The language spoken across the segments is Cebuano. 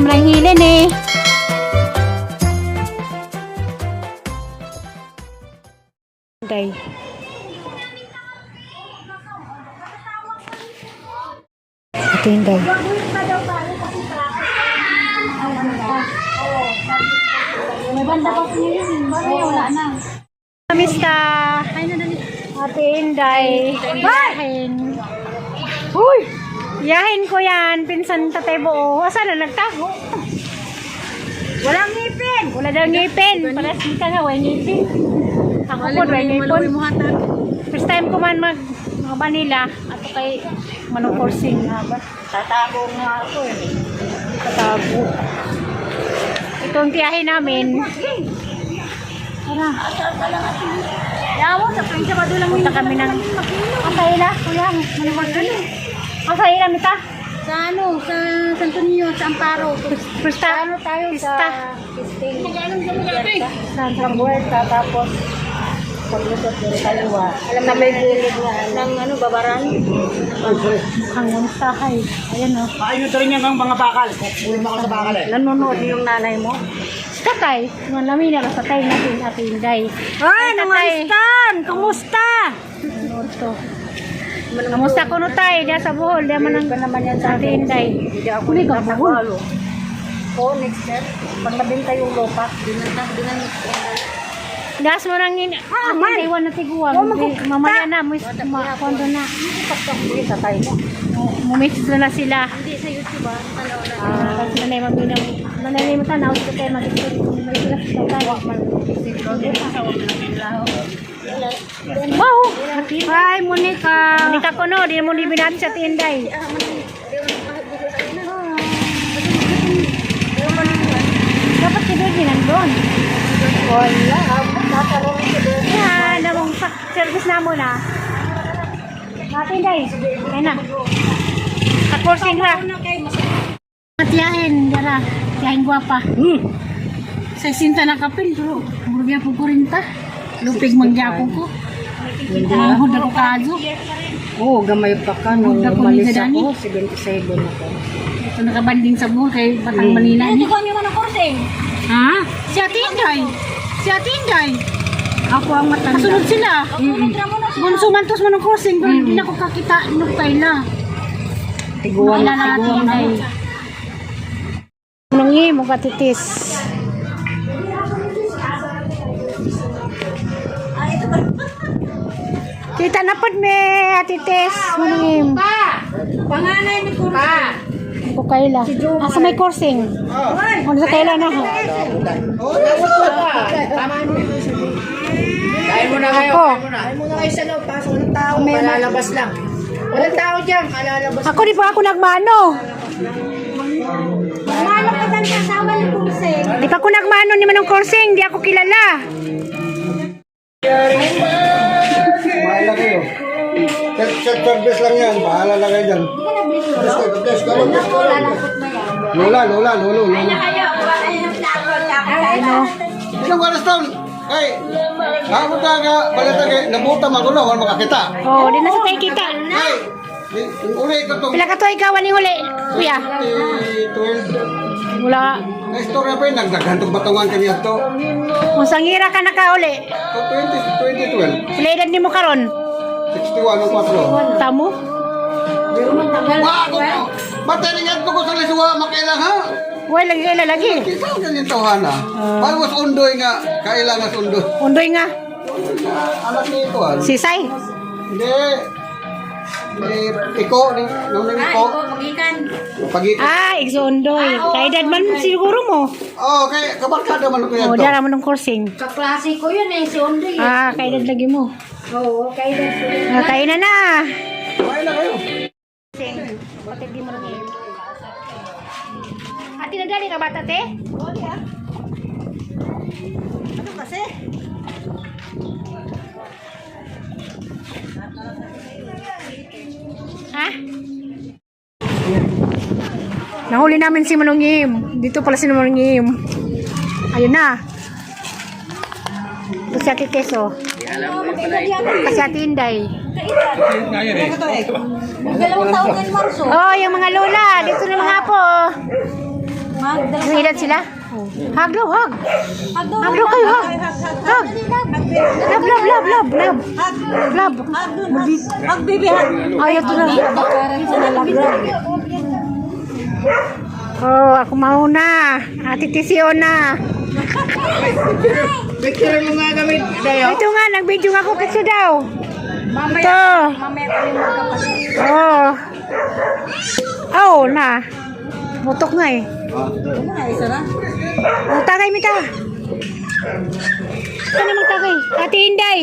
Sobrang hilin eh. Day. Ito yung day. May banda pa po yun. Wala na. Kamista? Ate Inday. Yahin. Uy! Yahin ko yan. Pinsan tatay buo. Asa na nagtago? Walang ngipin! Wala daw ngipin. Paras ka nga, walang ngipin. Ako po, walang ngipin. First time ko man mag mga Manila. Ato kay Manong Coursing. Tatago nga ako eh. Tatago. Ito ang tiyahin namin. Tara. Yawa, sa Prince Abado lang Punta kami ng... Asay na, kuya. Manong Asay na, mita. Sa ano, sa Santo Niño, sa Amparo. Pista. Ano tayo Pista. sa Pisting. Saan? Sa Huerta, tapos paglusot doon kaliwa. Alam na may gilid na ng ano, babaran. Mukhang munsahay. Ayan o. Ayun rin yan ang mga bakal. Ulo mo sa bakal eh. Nanonood yung nanay mo. Si tatay. Mga lamin na sa tatay natin, Ate Inday. Ay, tatay. Stan! Kumusta? Nanonood to. Kamusta ko no tay? Diya sa Bohol. Diya man ang naman yan sa Ate Inday. Hindi ako Huli ka, Bohol. Oo, next year. Pag nabenta yung lupa, Gas mo nang in... Ah, Ate man. Inday, wala tiguang. Oh, magkukta. Mamaya na. Kondo na. Tatay mo. Mumix na na sila. Hindi sa YouTube ah. Tanaw na. Ah, kasi nanay mabina. Nanay mo tanaw. Ito tayo mag-isip. Wow! Hi, Monica. Monica ko no, di mo libinahan sa Tinday. Dapat si Baby nandun. Wala. Nakaroon si Baby. Yan, namong service na mo na. Ate Inday, ayun na. Kakursing ra. Tiyahin, dara. Tiyahin gwapa. Sa sinta na kapil, pero murag po 40. Lupig mangyapon ko. Ang ko kazo. Oo, gamay pa ka. Nung Punta ko umalis ni Dani. ako, 77 ako. Ito nakabanding sa buhol kay Batang Manila. Hindi ko kami man kursing. Ha? Si Ate Inday. Si Ate Inday. Ako ang matanda. Kasunod sila. Bunso man tos man ang crossing, pero hindi na ko kakita nung kaila. Tiguan, Makilala Ate tiguan. Inday. Nungi mo katitis. Kita na pod me, Ate Tess. Manungim. Panganay ni Kursa. Ko kaila. Asa may coursing? Ano sa kaila na ho? Kain muna kayo. Ako. Kain muna. Kain muna kayo sa loob, pasok ng tao, kalalabas lang. Walang tao dyan, kalalabas. Ako di pa ako nagmano. Manok ka dyan kasama ni Kursa. Di pa ako nagmano ni Manong Coursing, di ako kilala. Bahala kayo. Check service lang yan. Bahala na kayo dyan. Bless kayo, bless kayo, bless kayo. Lola, lola, lolo, lolo. Ilang oras taon? Kay, nabuta ka, balita kay, nabuta magulo, wala makakita. Oh, di na sa tayo kita. Kay, uli ko itong Pila ka to ikaw ani huli, kuya? 12. Wala. Na istorya pa yun, nagdaghan tong batungan kami ato. Kung sangira ka nakauli. So, 20, 2012, Pila edad nimo karon? 61 ang 4. Tamo? Wa ako ko. Batalingan ko sa lisuwa, makailang ha. Wala lagi kaila lagi. Kinsa ang ganyan tawhana? Palwas undoy nga, kailangan undoy. Undoy nga. Anak ni ito ah. Sisay. Hindi. Ni Iko, ni nung nang Iko. Magikan. Pag Ah, igso undoy. Kaedad man siguro mo. Oh, kay kabarkada man ko yan Oh, to. dara mo ng coursing. Kaklase ko yun eh, si Ondoy. eh. Ah, kaedad lagi mo. Oo, kaedad ko yun. Ah, kain na na. Kumain na kayo. Kapatid di mo nang ngayon. Ate, nadali ka bata, te? Ano kasi? Ha? Nahuli namin si Manong Ngim. Dito pala si Manong Ngim. Ayun na. Ito si Ate Teso. Kasi Ate Inday. Dalawang taon ngayon Marso. Oh, yung mga lola. Dito na mga apo. oh. May edad sila? Hug daw, hug. Hug daw kayo, hug. Hug. Love, love, love, love, love. Love. Hug, baby, hug. Ayaw to na. Oh, ako mauna. Ate Tisio na. Picture mo nga kami, Dayo. Ito nga, nag-video nga ako kasi daw. Ito. Mamaya kami magkapatid. Oh. Oh, na. Mutok nga eh. Isa na. Oh, tagay mita. Ito naman tagay. Ate Inday.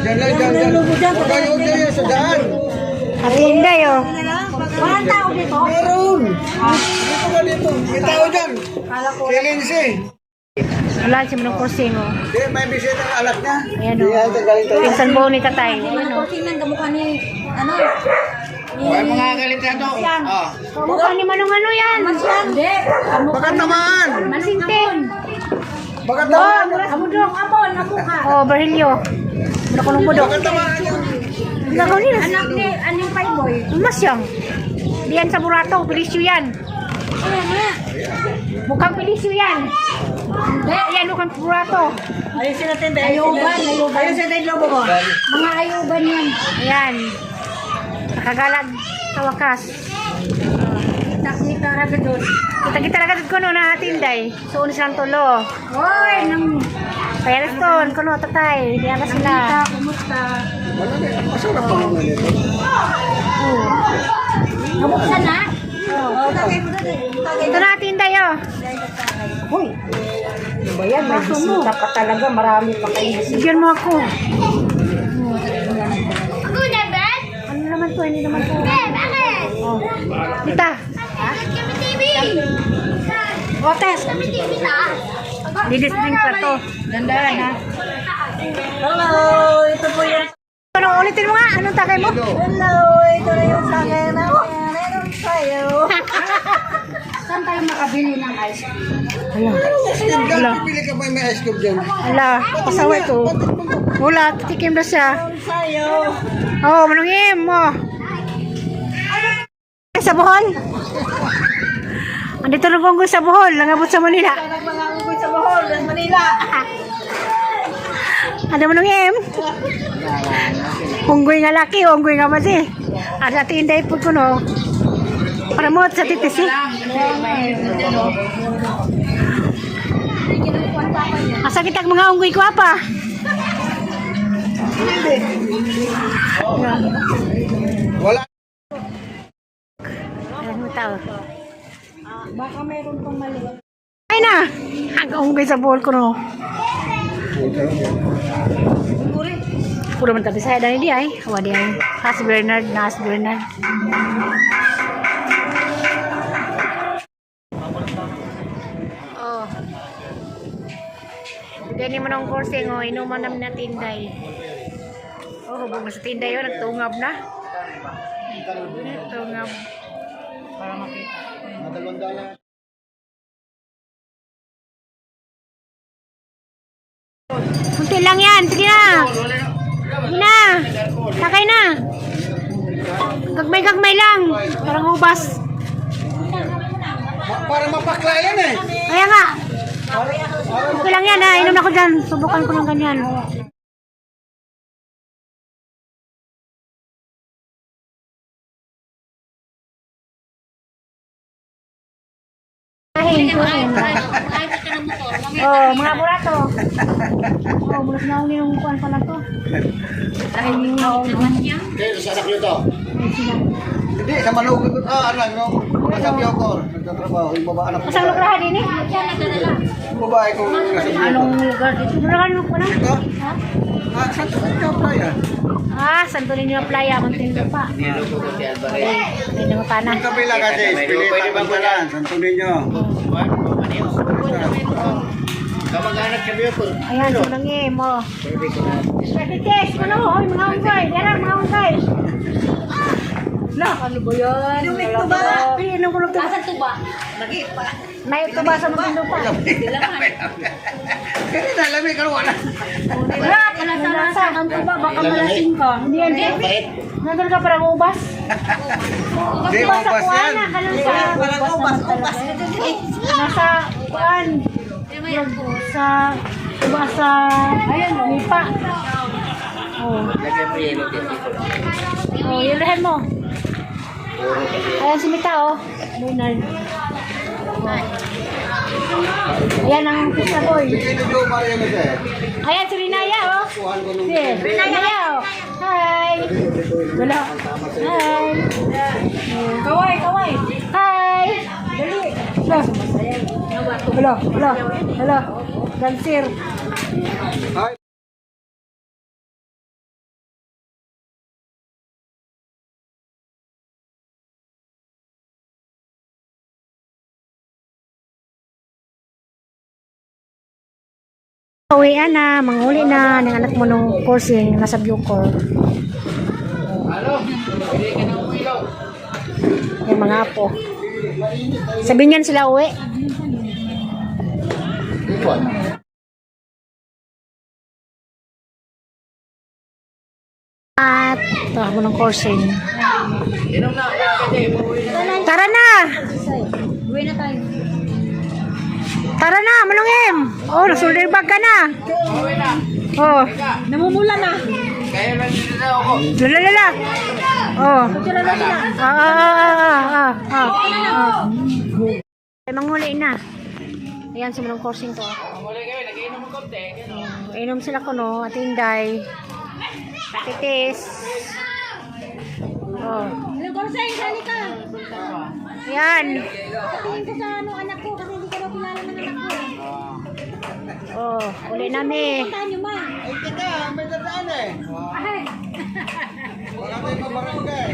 Diyan lang, diyan, diyan. Huwag kayo, huwag kayo sa daan. Ate Inday oh. Walang tao dito. Meron. Dito ka dito. May tao dyan. Si Lindsay. Wala siya manong kursing oh. Hindi, may bisita ang alak niya. Ayan Hindi, oh. yan, galing tayo. Pinsan buo ni tatay. Ayan oh. Tingnan kamukha ni, ano? Ay, mga kalintado. Ah. Mukha ni Manong ano yan. Hindi. Baka tamaan. Masinte. Baka Oh, tamaan. muras budok. Amon, kamukha. Oh, Barhilyo. Mura ko ng budok. Baka tamaan yan. Gagaw nila. Anak ni, anong pay boy? Mas yang. Diyan sa Burato, Pilisyo yan. Mukhang Pilisyo yan. Hindi, yan mukhang Burato. Ayusin natin tayo. Ayuban, ayuban. Ayusin natin lobo ko. Mga ayuban yan. Ayan. Nakagalag sa wakas. Kita-kita raga doon. Kita-kita na ko no na atinday. So, una silang tulo. Hoy, nang Kaya Reston, kuno tatay. Diyan na sila. kumusta? Malamig. Masarap pa naman ito. Nabuksan na? Oo. Ito na atinday oh. Hoy. Ano ba yan? May bisita pa talaga. Marami pa kayong bisita. Bigyan mo ako. Ano naman to? Hindi naman to. Oh. Tita. Otes! Ladies drink pa to. Dandahan ha. Hello, ito po yung Ano, ulitin mo nga. Anong tagay mo? Hello, ito na yung sakay namin. Meron sa'yo. Saan tayo makabili ng ice cream? Ala. Ice cream dyan. Bibili ka pa may ice cream dyan. Ala. Pasaway ko. Wala. Titikim na siya. Sa'yo. Oh, manungim mo. Sa Bohol. Andito na pong sa Bohol. Langabot sa Manila. Mga unggoy sa Bohol, sa Manila. Ano manungim? Unggoy nga laki, unggoy nga mati. At sa tinday po ko no. Para mo sa titisi. Asa kitag mga unggoy ko apa? Wala. Ayan mo tao. Baka meron pang mali. Ay na! Ang unggoy sa Bohol ko no. Puro man tabi sa dahil di ay. Hawa di ay. Has Bernard, nas Bernard. Oh. Ganyan mo ng kursing, oh. Inuman namin na tinday. Oh, hubog na sa tinday, oh. Nagtungab na. Nagtungab. Kunti lang yan. Sige na. Sige na. Sakay na. Gagmay-gagmay lang. Parang ubas. Para mapakla yan eh. Kaya nga. Okay lang yan ha. Inom ako dyan. Subukan ko ng ganyan. Oh, mga burato. Oh, mulas na yung kuan pala to. Okay, sa anak niyo to. Hindi, sa Malug. Ah, ano, ano. Nasa Biocor. Nagtatrabaho. Yung babae anak ko. Asang lugar din eh? Yung babae kong nasa Biocor. Anong lugar dito? Lugar ko na. Ito? Ah, Santo Niño Playa. Ah, Santo Niño Playa, Muntinlupa. May nangutana. Yung kabila kasi, Espilita, Pantalan, Santo Niño. Kamag-anak sa Biocor. Ayan, sunangin mo. Petites, ano? Hoy, mga unggoy. Yan ang mga unggoy. La, Ano ba yan? Inumin ko ba? Inom ko lang to. Asan tuba? May tuba sa Muntinlupa. Kaya na, lamig, ano, wala. Wala, kalasa-lasa ang tuba. Baka malasing ka. Hindi yan. Mapait. Nandun ka parang ubas. Hindi, Ubas sa ubas kuan yan. na, kanang sa Parang ubas, ubas. Nasa kuan. Sa ubas sa ayan, lipa. Oh. Lagay mo yelo dito. Oh, yelahan mo. Ayan si Mita, oh. Leonard. Ayan ang pizza boy. Sige, video para yan kasi. Ayan si Rinaya, oh. Kuhan ko nung Si Rinaya, oh. Hi. Wala. Hi. Kaway, kaway. Hi. Dali. Hala. Hala, hala, hala. Dancer. Hi. Uwian na, manguli na ng anak mo nung coursing nasa Bucor. Ano? Hindi ka na umilaw. Yung mga apo. Sabihin yan sila uwi. Ipon. At ito mo ng coursing. Inom na. Kasi umuwi na. Tara na! Uwi na tayo. Tara na, Manong M! Oh, nag-shoulder bag ka na. Umuwi na. Oh, Namumula na. Kaya lang dito na ako. lala. Oh. Ah, ah, ah, ah, ah, ah. Ay, manghuli na. Ayan, si Manong coursing ko. Muli kayo, nag-iinom ng konti. Inom sila ko, no? At Inday. Patitis. Oh. Hello, Korseng, sali ka. Ayan. Tingin ka sa ano, anak ko kasi hindi ka daw kilala ng anak ko. Eh. Oh, uli nami. Puntahan niyo, ma. Ay, teka, may dadaan eh. Ay. Wala tayong mabarangay.